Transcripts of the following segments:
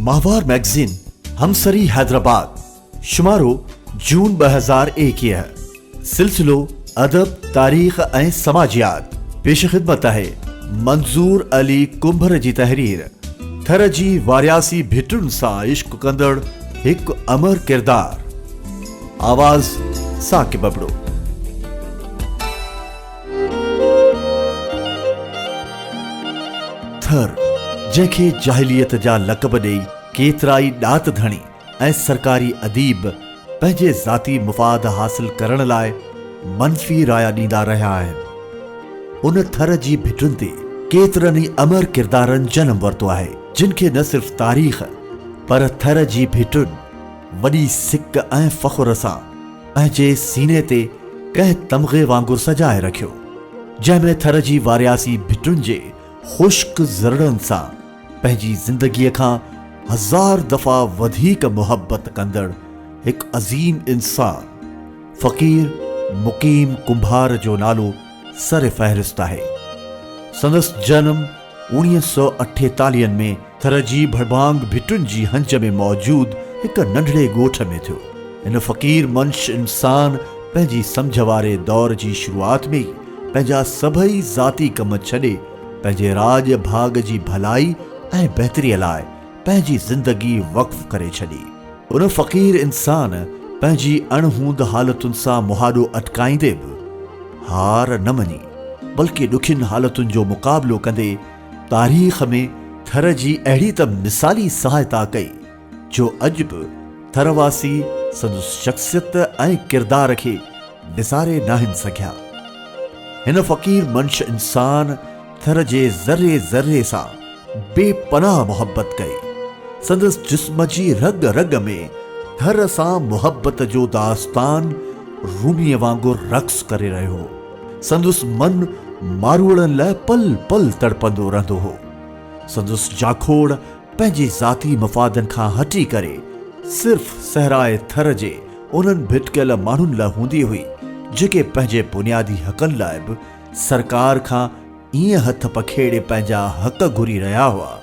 ماهوار مئگزين همسري حيدرآباد، شمارو جون 2021، سلسلو ادب، تاريخ ۽ سماجيات، پيش خدمت آهي منظور علي ڪنڀر جي تحرير، ٿر جي وارياسي ڀٽن سان عشق ڪندڙ هڪ امر ڪردار. آواز ثاقب ابڙو. ٿر، جنهن کي جاهليت جا لقب ڏيئي ڪيترائي ڏات ڌڻي ۽ سرڪاري اديب پنهنجي ذاتي مفاد حاصل ڪرڻ لاء منفي رايا ڏيندا رهيا آهن. ان ٿر جي ڀٽن تي ڪيترن ئي امر ڪردارن جنم ورتو آهي، جن کي نه صرف تاريخ پر ٿر جي ڀٽن وڏي سڪ ۽ فخر سان پنهنجي سيني تي ڪنهن تمغي وانگر سجائي رکيو، جنهن ۾ ٿر جي وارياسي ڀٽن جي خشڪ ذرڙن سان پنهنجي زندگيء کان هزار دفعا وڌيڪ محبت ڪندڙ هڪ عظيم انسان فقير مقيم ڪنڀار جو نالو سر فهرست آهي. سندس جنم اوڻيهه سؤ اٺيتاليهن ۾ ٿر جي ڀڙڀانگ ڀٽن جي هنج ۾ موجود هڪ ننڍڙي ڳوٺ ۾ ٿيو. هن فقير منش انسان پنهنجي سمجهه واري دور جي شروعات ۾ ئي پنهنجا سڀئي ذاتي ڪم ڇڏي پنهنجي راڄ ڀاڳ جي ڀلائي ۽ بهتريء لاء پنهنجي زندگي وقف ڪري ڇڏي. ان فقير انسان پنهنجي اڻ هوند حالتن سان مهاڏو اٽڪائيندي به هار نه مڃي، بلڪه ڏکين حالتن جو مقابلو ڪندي تاريخ ۾ ٿر جي اهڙي ته مثالي سهائتا ڪئي جو اڄ به ٿر واسي سندس شخصيت ۽ ڪردار کي وساري ناهن سگهيا. هن فقير منش انسان ٿر جي ذري ذري سان بي پناهه محبت ڪئي. سندس جسم جي رڳ رڳ ۾ ٿر سان محبت جو داستان روميء وانگر رقص ڪري رهيو هو. سندس من ماروئڙن لاء پل پل تڙپندو رهندو هو. سندس جاکوڙ پنهنجي ذاتي مفادن کان هٽي ڪري صرف صحرائي ٿر جي انهن ڀٽڪيل ماڻهن لاء هوندي هئي، جيڪي پنهنجي بنيادي حقن لاء به سرڪار کان ائين هٿ پکيڙي پنهنجا حق گهري رهيا هئا،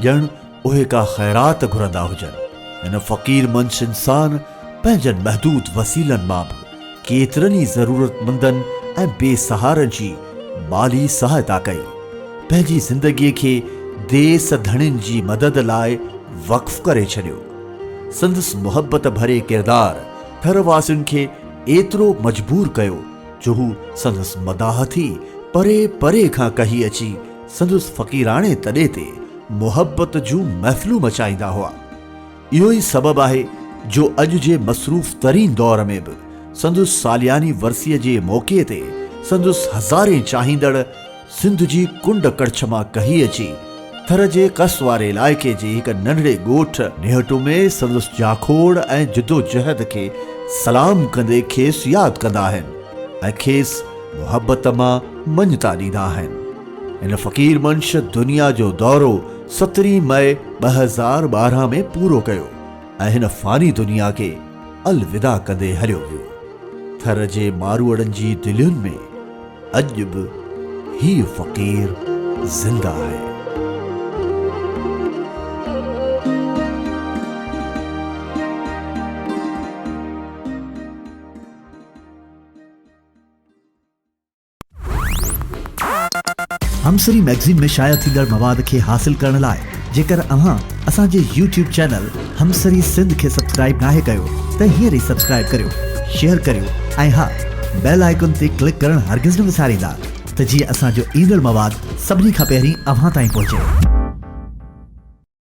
ڄڻ اهي ڪا خيرات گهرندا هجن. هن فقير منش انسان پنهنجن محدود وسيلن مان به ڪيترن ئي ضرورتمندن ۽ بي سهارن جي مالي سهائتا ڪئي. پنهنجي زندگيء کي ديس ڌڻين جي مدد لاء وقف ڪري ڇڏيو. سندس محبت ڀري ڪردار ٿر واسين کي ايترو مجبور ڪيو جو هو سندس مداح ٿي پري پري کان ڪهي اچي سندس فقيراڻي تڏي تي محبت جون محفلون مچائيندا هئا. اهو ئي سبب آهي جو اڄ جي مصروف ترين دور ۾ به سندس سالياني ورسيء جي موقعي تي سندس هزارين چاهيندڙ سنڌ جي ڪنڊ ڪڙڇ مان ڪهي اچي ٿر جي ڪس واري علائقي جي هڪ ننڍڙي ڳوٺ نهٽو ۾ سندس جاکوڙ ۽ جدوجهد کي سلام ڪندي کيس ياد ڪندا آهن ۽ کيس محبت مان مڃتا ڏيندا آهن. هن فقير منش دنيا جو دورو سترهين مئي 2012 ۾ پورو ڪيو ۽ هن فاني دنيا کي الوداع ڪندي هليو ويو. ٿر جي ماروئڙن جي دلين ۾. اڄ به هيء فقير زنده آهي. همسري مئگزين ۾ شايع ٿيندڙ مواد کي حاصل ڪرڻ لاء جيڪر اوهان اسان جي يوٽيوب چينل همسري سنڌ کي سبسڪرائيب ناهي ڪيو ته هينئر ئي سبسڪرائيب ڪريو، شيئر ڪريو ۽ ها بيل آئيڪن تي ڪلڪ ڪرڻ هرگز نه وساريندا ته جيئن اسان جو ايندڙ مواد سڀني کان پهرين اوهان تائين پهچي.